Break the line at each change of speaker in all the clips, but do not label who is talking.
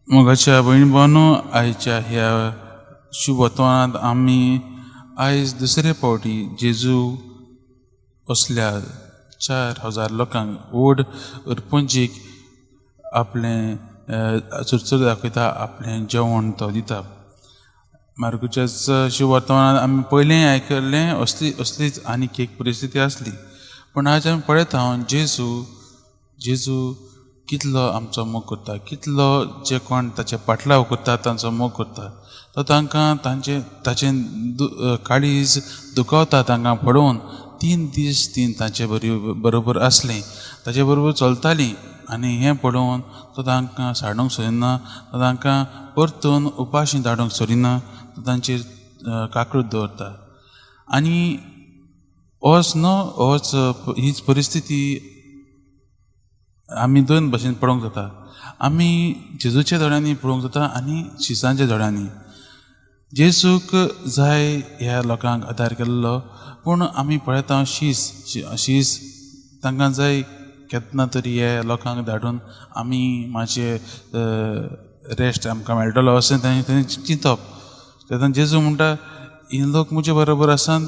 मोगाच्या भयण भावांनो, आयच्या ह्या शुभत्वांत आमी आयज दुसरे फावटी जेजू असल्या 4000 लोकांक व्हड उरपुंजीक आपलें चुरचूर दाखयता, आपलें जेवण तो दिता. मार्कुच्याच शुभवर्तमानांत आमी पयलें आयकल्लें असली असलीच आनीक एक परिस्थिती आसली, पूण आज आमी पळयता जेजू जेजू कितलो आमचो मोग करता, कितलो जे कोण ताचे पाटलाव करता तांचो मोग करता. तो तांकां तांचे ताचें काळीज दुखावता तांकां पळोवन. 3 दीस तीं तांचे बरोबर आसलीं, ताचे बरोबर चलतालीं आनी हें पळोवन तो तांकां साडूंक सोदिना, तो तांकां परतून उपाशी धाडूंक सोदिना, तो तांचेर काकूट दवरता. आनी होच न्हू होच हीच परिस्थिती आमी दोन भाशेन पळोवंक जाता. आमी जेजूच्या दोळ्यांनी पळोवंक जाता आनी शिसांच्या दोळ्यांनी. जेजूक जाय ह्या लोकांक आदार केल्लो, पूण आमी पळयता शीस शीस तांकां जाय केन्ना तरी ह्या लोकांक धाडून आमी मातशें रेस्ट आमकां मेळटलो अशें तांणी चिंतप. तेन्ना जेजू म्हणटा हे लोक म्हजे बरोबर आसात,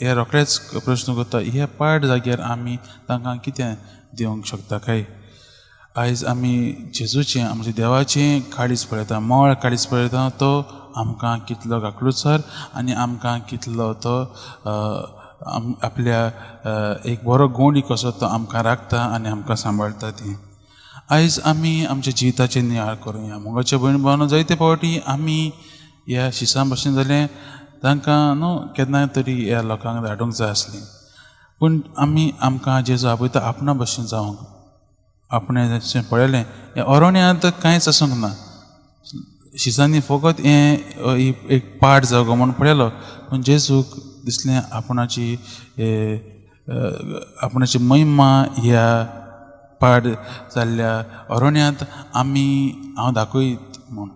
हे रोखडेच प्रश्न करता ह्या पाड जाग्यार आमी तांकां कितें दिवंक शकता काय. आयज आमी जेजूचें आमच्या देवाचें काळीज पळयता, मोळ काळीज पळयता, तो आमकां कितलो काकळुसार आनी आमकां कितलो तो आपल्या एक बरो गोंडी कसो तो आमकां राखता आनी आमकां सांबाळटा ती. आयज आमी आमच्या जिविताचेर नियाळ करुया. मोगाच्या भयण भावांनो, जायते फावटी आमी ह्या शिसां भशेन जालें तांकां न्हू केन्ना तरी ह्या लोकांक धाडूंक जाय आसलीं, पूण आमी आमकां जेजू आपयता आपणा भशेन जावंक. आपणें जशें पळयलें ह्या अरण्यांत कांयच आसूंक ना, शिसांनी फकत हें एक पाड जागो म्हूण पळयलो, पूण जेजूक दिसलें आपणाची आपणाची महिमा ह्या पाड जाल्ल्या अरण्यांत आमी हांव दाखयत म्हूण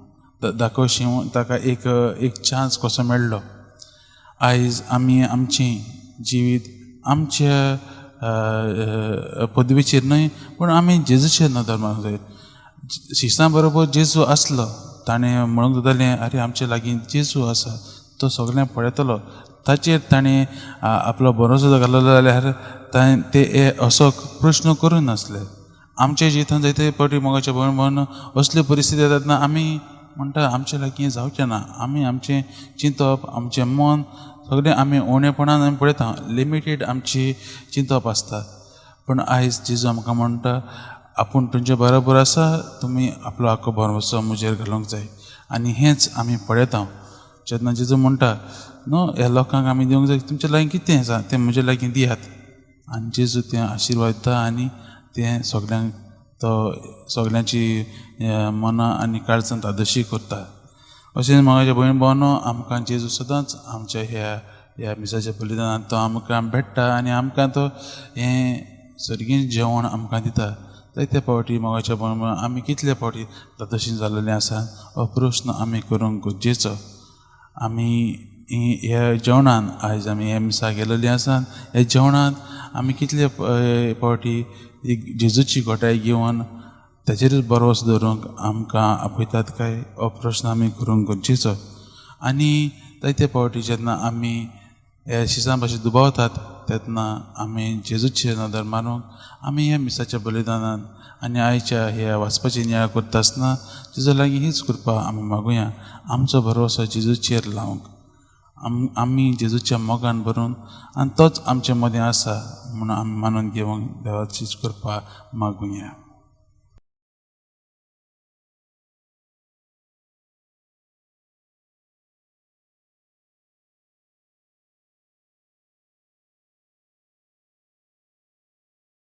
दाखोवशी ताका एक एक चान्स कसो मेळ्ळो. आयज आमी आमचें जिवीत आमच्या पदवीचेर न्हय, पूण आमी जेजूचेर नदर मारूंक जाय. शिसां बरोबर जेजू आसलो, ताणें म्हणूंक जातालें आरे आमचे लागीं जेजू आसा, तो सगळें पळयतलो. ताचेर ताणें आपलो भरोसो घालो जाल्यार ताणें ते असो प्रश्न करूं नासले. आमच्या जिवितांत जायते फावटी मोगाच्या भयण भावांनो असल्यो परिस्थिती येतात ना, आमी म्हणटा आमचे लागीं जावचें ना. आमी आमचें चिंतप आमचें मन सगळें आमी उणेपणान आमी पळयता, लिमिटेड आमची चिंतप आसता. पूण आयज जेजू आमकां म्हणटा आपूण तुमचे बरोबर आसा, तुमी आपलो आख्खो भरवंसो म्हजेर घालूंक जाय. आनी हेंच आमी पळयता जेन्ना जेजू म्हणटा न्हू ह्या लोकांक आमी दिवंक जाय, तुमचे लागीं कितें आसा तें म्हजे लागीं दियात. आनी जेजू तें आशिर्वाद दिता आनी तें सगल्यांक तो सगल्यांची मनां आनी काळजां तादशी करता. अशें म्हाज्या भयण भावांनो, आमकां जेजू सदांच आमच्या ह्या ह्या मिसाच्या बलिदानांत तो आमकां भेट्टा आनी आमकां तो हें सर्गीं जेवण आमकां दिता. जायते फावटी मोगाच्या भयण भावांनो आमी कितले फावटी तादशी जाल्लेले आसा हो प्रश्न आमी करूंक गरजेचो. आमी ह्या जेवणान आयज आमी ह्या मिसाक गेलेलीं आसात, ह्या जेवणांत आमी कितले फावटी जेजूची घोटाय घेवन ताचेरूच भरवंसो दवरूंक आमकां आपयतात काय हो प्रश्न आमी करूंक गरजेचो. आनी जायते फावटी जेन्ना आमी ह्या शिसां भाशेन दुबावतात तेन्ना आमी जेजूचेर नदर मारूंक आमी ह्या मिसाच्या बलिदानान आनी आयच्या ह्या वाचपाची नियाळ करता आसतना जेजू लागीं हीच कृपा आमी मागुया, आमचो भरवंसो जेजूचेर लावंक. आमी जेजूच्या मोगान भरून आनी तोच आमचे मदें आसा म्हणून आमी मानून घेवंक देवाचीच कृपा मागुया.